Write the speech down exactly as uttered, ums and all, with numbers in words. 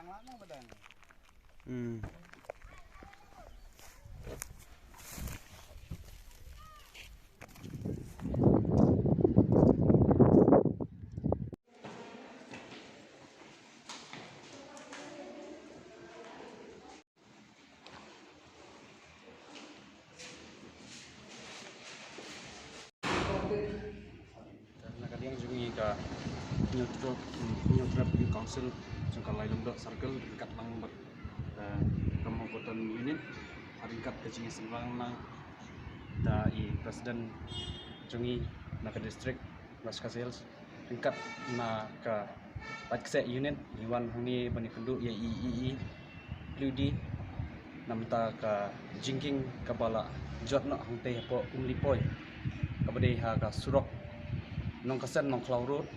Hmm. Na ka liang jong ngi ka Hynñiewtrep, Hynñiewtrep Youth Council jong ka Lailungdoh Circle ryngkat lang bad, eh, ka Mawkyrwat Unit, ryngkat ka jingïaseng lang na da i President jong ngi na ka District West Khasi Hills ryngkat na ka Laitkaseh Unit, ngi wan hangne ban ïakynduh ïa i, i, i Pli Di namar ka jingkieng kaba la jot noh hangtei hapoh Umlipoi, kaba dei ha ka surok Nongkasen Nongkhlaw Road,